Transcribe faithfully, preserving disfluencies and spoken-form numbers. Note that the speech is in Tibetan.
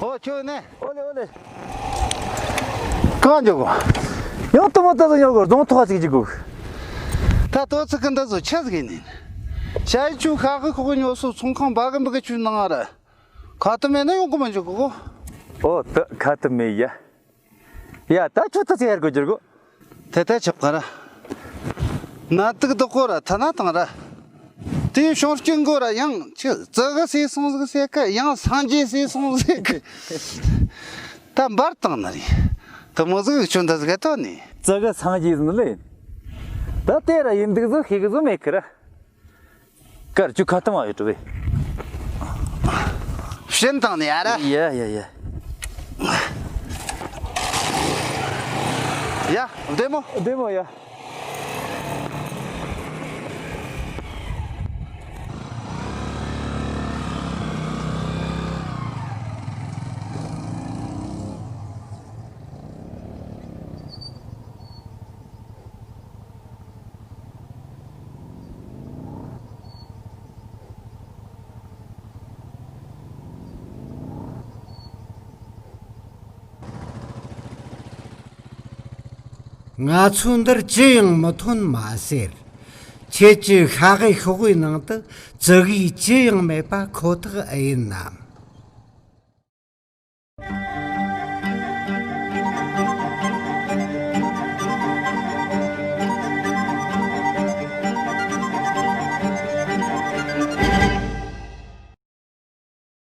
ཨོ་ཁྱོད་ནས། ཨོ་ལེ་ཨོ་ལེ། གང་འཇོག་གོ། ཡང་དུ་མོ་ད་ཟོ་ཉོ་གོ་རྫོང་ཐོག་ཅིག་ཅིག་གོ། ད་ལྟོ་ཚིག་གི་འདི་ཚོ་ཆི་ཟིག་ཡིན་ནི། ཞ་ཡི་ཆུ་ཤ་གི་ཁོག་གི་ཉོ་སོ་ཚོང་ཁང་བ་གི་འབུ་གི་ཆུ་ནང་ང་ར། ཁ་ཏུ་མེད་ན་ཡོང་གི་མི་འཇུག་གོ། ཨོ་ད་ཁ་ཏུ་མེད་ཡ། ཡ་ད་ཁྱོད་ད་ཚེ་ཡར་གོ་འཇུག་གོ། དེ་ལྟ་ཆོག་ག་ར། ན་དུག་དུག་གོ་ར་ཐ་ན་དང་ར། དེའི་བྱུང་རྐྱེན་གོ་ར་ཡང་ཆི་ཙི་གི་སེ་སོང་ཟིག་ཟེར་གི། ཡང་སངས་རྒྱས་སེ་སོང་ཟེར་གི། ད་འབར་བཏང་ནི་རེད། དུ་མོ་ཟིག་ཁྱོད་འདི་ཟིག་ག་ཐོན་ནི། ཙི་གི་སངས་རྒྱས་ཟིན་ལེ། ད་དེ་ར་ཡིན་འདུག་ཟོ་ཤེས་གི་ཟོ་མེད་གི་ར། དཀར་ཆུ་ཁ་ཐུམ་ཡོད་བྲོ་བའི། ཕྱིན་བཏང་ནས་ཡ་ར། ཡ་ཡ་ཡ། ཡ་བདེ་མོ། བདེ་མོ་ཡ། ང་ཚོ་འདིར་ཅི་ཡང་མི་ཐོན་མ་ཟེར། ཁྱེད་ཀྱི་ཤ་གི་ཤོག་བུའི་ནང་དུ་ཙི་གི་ཅི་ཡང་མེད་པ་ཁོ་ཐག་ཨེ་ཡིན་ནམ།